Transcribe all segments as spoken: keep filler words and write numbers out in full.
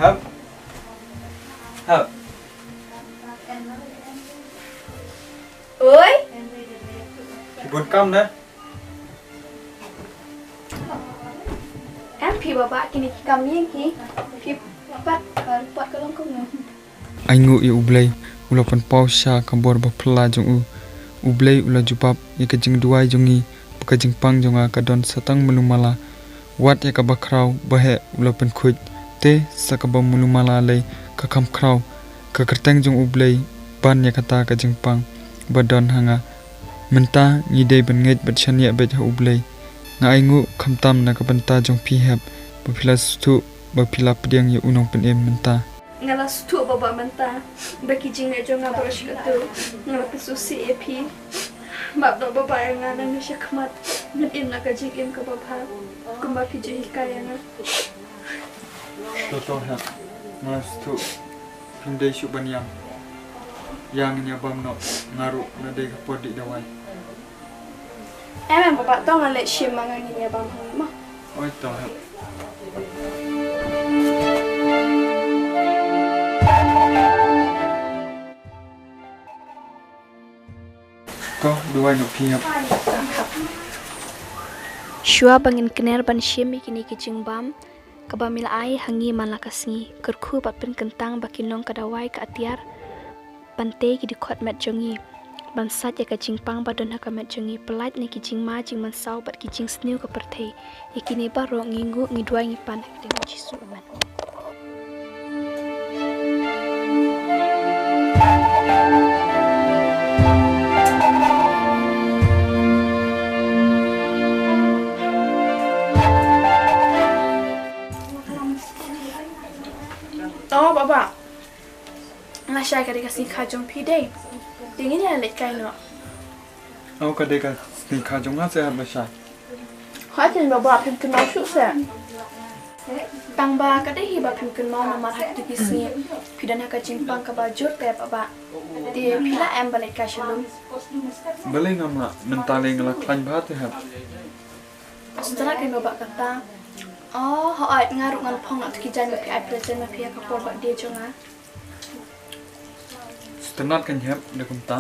Hep. Hep. Oi. Ki bun kam ne? Em phi baba kine ki kam ïing ki. Phi pat, pat ka long kumno. Ainguh ïa U Blei u la pynpaw sha ka bor ba phylla jong u. U Blei u la jubab ïa ka jingduwai jong ngi ba ka jingpang jong nga ka don sa tang malu mala. Wat ïa kaba khraw ba heh u la pynkhuid, te sa kaba malu mala lei ka kham khraw. Ka kyrteng jong U Blei ban ïa kata ka jingpang ba don ha nga. Mynta ngi dei ban ngeit bad shaniah beit ha U Blei. Nga ainguh khamtam na ka bynta jong phi Hep ba phi la sngewthuh ba phi la pdiang ïa u nongpynim mynta. Nga la sngewthuh baba mynta ba ki jingeh jong nga baroh shi kato nga la pynsngewsih ïa phi. Map noh baba ïa nga, nangne shakhmat ngan im na ka jingim kaba bha kumba phi ju hikai ïa nga. To to Hep, nga la sngewthuh. Phim dei shuh ban ïam. Ïa ngin ïa bam noh, nga ruh nga dei ka por dih dawai. Em em baba, to ngan leit shim ma nga, ngin ïa bam hangne mo. Oi to Hep. Ko, duwai noh phi Hep. Shuwa ba ngin kner ban shim ïa kine ki jingbam kaba me la ai ha ngi man la ka sngi, kyrkhu bad pynkyntang ba kin long ka dawai ka atiar ban tei ki dkhot met jong ngi, ban sait ïa ka jingpang ba don ha ka met jong ngi, pyllait na ki jingma jingmynsaw bad ki jingsniew ka pyrthei. Ïa kine baroh ngi nguh, ngi duwai, ngi pan ha ka kyrteng u Jisu. Amen. Oh baba, lashai ka dei ka sngi kha jong phi dei. Te ngin ïa leit kai noh. Oh, ka dei ka sngi kha jong nga seh Hep, lashai. Hooid baba, phim kynmaw shuh seh. Tang ba ka dei hi ba phim kynmaw namar ha kito ki sngi phi don ha ka jingpang kaba jur te baba. Te phi la em ban leit kai sha lum? Balei ngam lah, mynta lei nga la khlaiñ bha te Hep. Sngewtynnat kein baba kata. Oh hooid, nga ruh ngan phong noh ïa ki jaiñ ba phi ai present ma phi ha ka por birthday jong nga. Sngewtynnat kein Hep, dei kumta.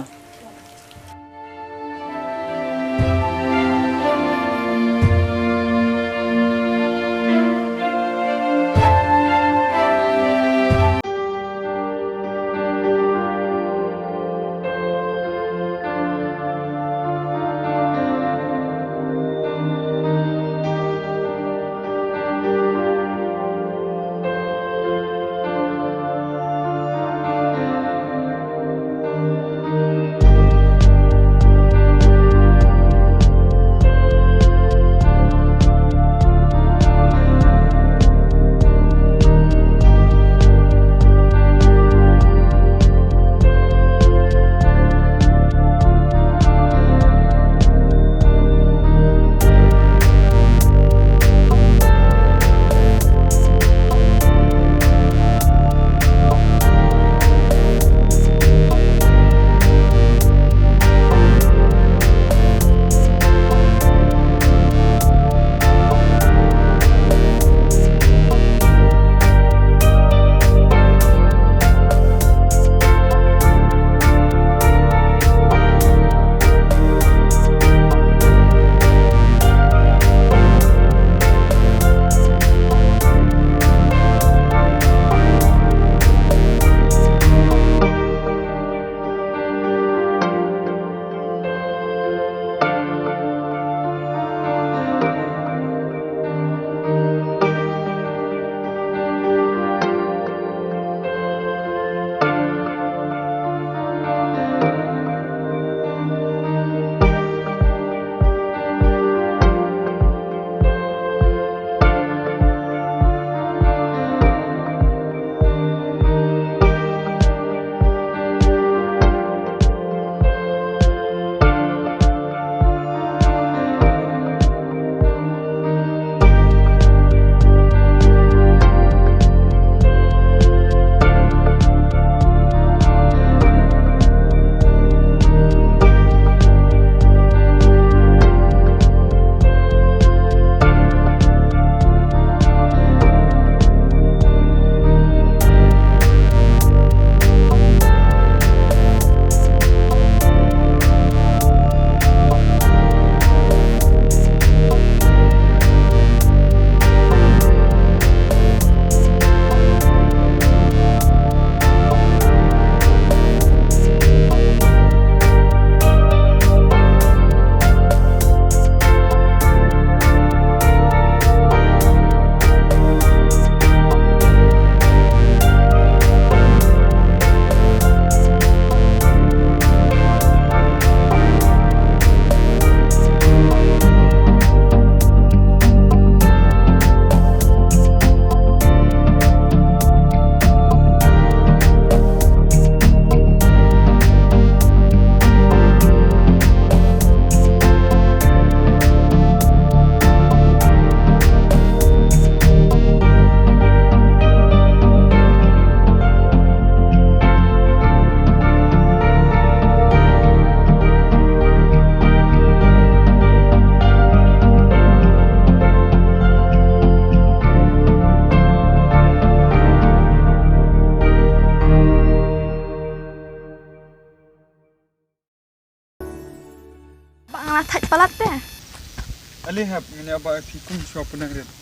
Ale hap, ngin ïa ba phi kum shuwa pynang rit.